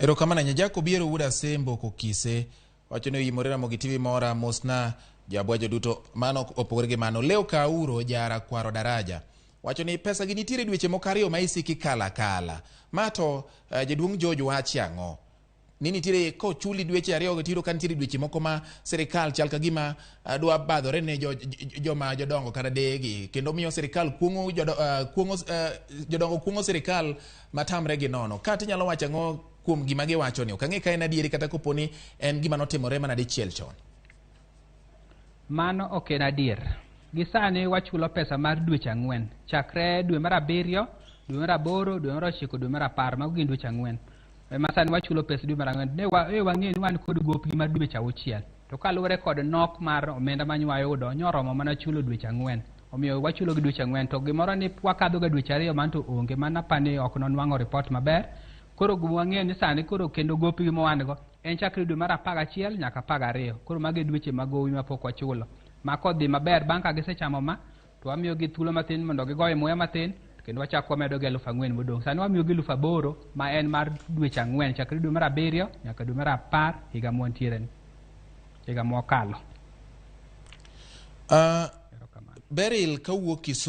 Erokamano ahinya. Jack Obiero wuod Asembo Kokise wacho ni oyimore Ramogi TV mora mosna joabwajo duto. Mano opogore gi mano. Leo Kauro jara kwaro daraja wacho ni pesa gi nitiere dweche moko ariyo ma isiki kala kala. Ma to jaduong' George wachi ang'o? Ni nitiere kochuli dweche ariyo go tiyudo ka nitiere dweche moko ma sirikal chal ka gima dwa badhore ne joma jodongo kata deyegi kendo miyo sirikal kuong'o kuong'o jodongo kuong'o sirikal matamre gi nono. Ka tinyalo wacho ang'o kuom gima giwacho ni? Ok ang'e ka en adieri kata kopo ni en gima notimore mana dichiel chon. Mano ok en adier. Gi sani wachulo pesa mar dweche 4. Chakre dwe mar 7, dwe mar 8, dwe mar 9, dwe mar 10, mago gin dweche 4. Ema sani wachulo pes dwe mar 4. Ne wang'eyo ni wan kod gopgi mar dweche 6. To kaluwore kod nok mar omenda ma wayudo, nyoromo mana chulo dweche 4. Omiyo wachulo gi dweche 4. To gimoro ni wakadho ga dweche 2 man to onge. Mano apani ok nonwang'o report maber. Koro gima wang'eyo ni sani koro kendo gopgi ma wan go en chakre dwe mar 11 nyaka 12. Koro mago e dweche mag gowi mapok wachulo. Ma kodhi maber bang' ka gisechamo ma, to wamiyogi thuolo matin mondo gigoye muya matin, kendo wachako wamedo gi 4,000 modong'. Sani wamiyogi 8,000 ma en mar dweche 4 chakre dwe mar 7 nyaka dwe mar 10 higa mwantiere ni. Higa mokalo. Beryl kawuok Kisumu.